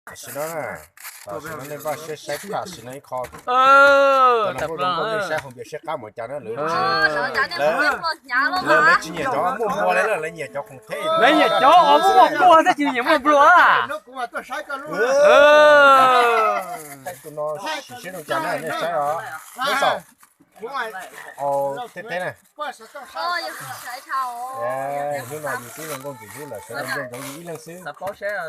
Tam sim no, tam sim no nej npaj siab saib tam sim no ib qho. Tam no muaj zoo nkauj nej saib hauv npias saib qab mus cas na, lawv, lawv tsis nyiam cov muaj npua li, lawv nyiam cov khoom theb. Lawv nyiam cov muaj npua thiab tsis nyiam muaj nplua. Tus no sim siab zoo cas na, nej saib os. Neb xaum. Au, teb teb na. Hnub no yus twb zoo nkauj ntxim hlub lawm, sawv daws nco ntsoov yus ib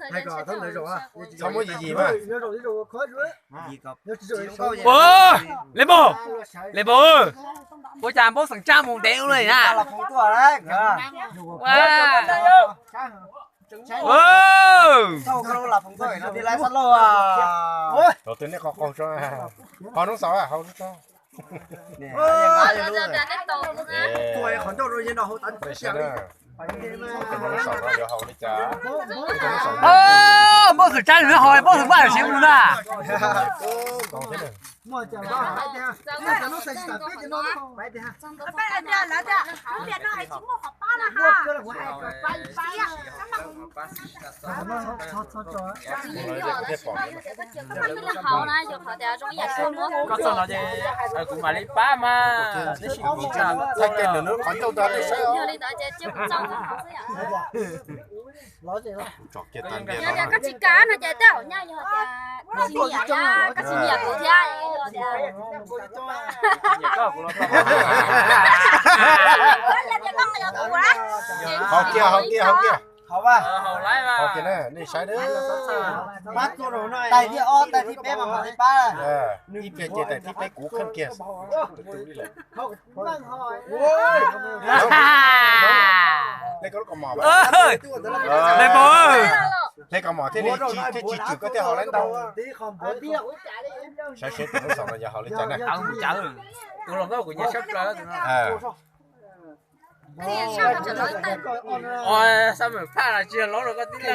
leeg xwb. Txhob muab yim yim mas. Ua, Leej Npaum, Leej Npaum, ua cas npaub xeem tsab mus ntev ua luaj li na? Tau twg nej qhov qaug tso, qhov noob xaus hauv tso. Npawg Xwm Tsab nws hais npawg Xwm Vaj siv mus na. Koj txog no ces kuv mam li pab mas, tab sis kuv tsis tau qhov ncauj rau nej saib. Yog li ntawd ces cia kuv txog txog hauv xwb yom. Tsom kiag tag ntiag no. Yog tias koj tsis kam no ces tej zaum nyaj yog tias koj tsis nyiam, koj tsis nyiam kuv thiab, yog tias Haus kiag, haus kiag, haus kiag. Haus kiag na, nej saib na. Tais thib ob, tais thib peb mas mam li pab. Ib pliag ces tais thib peb kuv kheej kiag. Hle kaus mom thiaj li tsis, thiaj tsis tsum koj thiaj haus lawm ntau. Saib seb tus noob xaus no yog haus li cas na. Tus hluas nkauj kuv nyiam tshaj plaws. Xab mem phaj los tsis yog hluas rau koj tib leeg.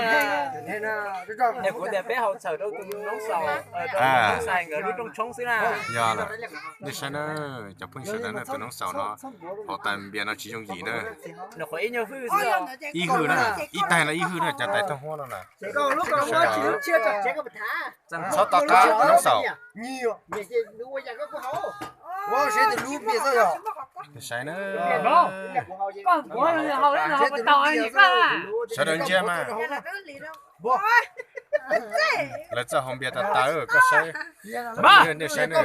Es kuv tias peb haus txhawm rau tus noob xaus, rau tus noob xaus nkawd lub rooj tshoob xwb na. Yog lawm, nej saib na, cov phooj ywg sawv daws na, tus noob xaus no haus tas npias no tsis yooj yim na. Ib hwj na, ib taig no ib hwj na, cov tais tooj huab no na. Txhob tom qab noob xaus. Saib na. Sawv daws ntsia mas. Lawv txawj haus npias tas tas, koj saib. Nej saib na.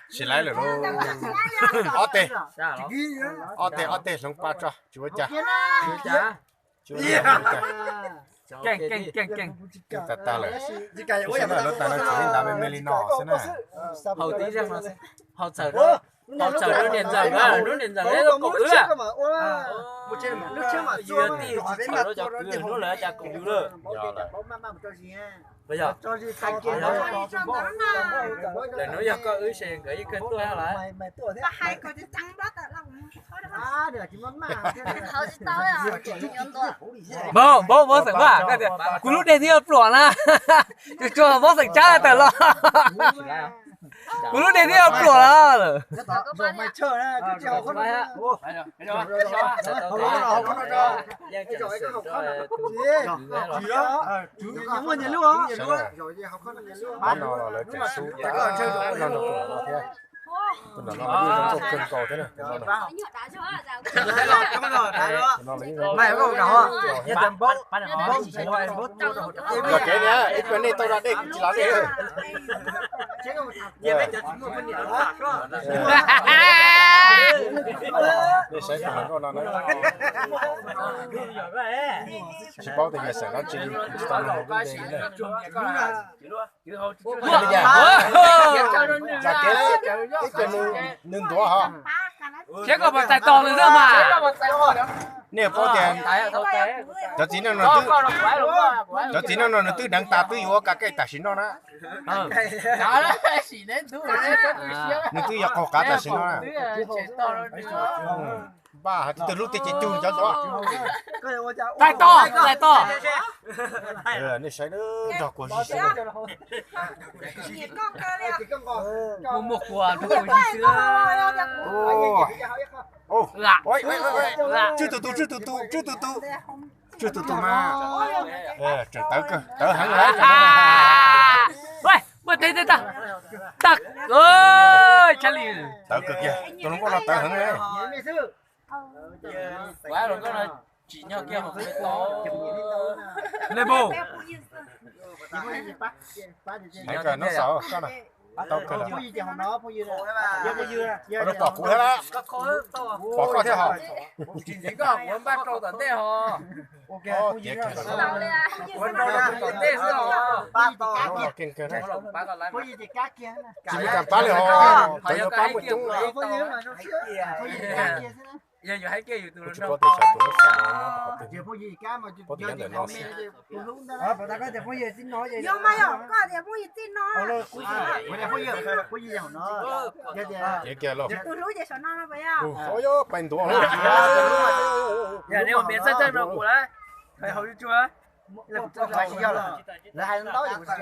Tsis laib lawm lauj. Ob teg, ob teg, ob teg hloov pa tso, tsis ua cas. Tsis ua cas. Keej, keej, keej, keej. Tag tag lawm. Lub tas no tseem li ntawd me me li no xwb na. Haus tib zeeg no, haus txhawm rau, haus txhawm rau niam ntxawm na, lub niam ntxawm lub kaum wb. Yog tij tsis txhawm rau cov kwv, hnub lawv cas kaum yus lawm. Lawm hnub yog koj wb ces nkawd yeej kawg tuaj lawm. Npaum, npaum, npaum xeem Vaj, kuv lub dej twb yuav pluam na. Tsuas tsuas npaum xeem Tsab tawm los. Kuv lub dej twb yuav pluam los. Qhov no lawv tseem xub tag no rau tus no thiab. Tus no yeej zoo nkauj kawg nkaus thiab na. Tus no, tus no yeej zoo nkauj kawg nkaus thiab. Yog kev niag ib pliag nej tau da dej kuv tsis lav nej. Nej saib tus hluas nkauj no na. Tsis paub tias yog xeem dab tsi, tsis tau nug hluas nkauj ntse li na. Ua, ua, ua, ua. Txog kev, ib pliag nws ntuav hos. Saib koj puas txais tos nws xwb mas. Nej paub tias cov txiv neej no twb, cov txiv neej no nws twb deev tas twb yuav ua ka kaij tam sim no na. Nws twb yuav qaug qav tam sim no na. Npaj hais tias lub tiag ces cug cov cov. Txais tos, txais tos. Nej saib nrog kuag zis xwb. Muaj muaj kuag nrog kuag zis xwb. Tswj tus tus, tswj tus tus, tswj tus tus, tswj tus tus mas. Tseem tawv kawg, tawv heev lawm. Tawv kawg kiag, tus hluas nkauj no tawv heev li. Heev kawg, Noob Xaus koj na. Tau kawg lawm. Rau pom kuv thiab lawm. Pom koj thiab hos. Tiav kawg. Tsis muaj kas pab li hos, cov nyob pab muaj coob. Kuv tsis paub tias xyov tus Noob Xaus no nyob qhov twg. Paub tias nyob ntawm no xwb. Tiav kiag lauj. Ua yog pais ntuav.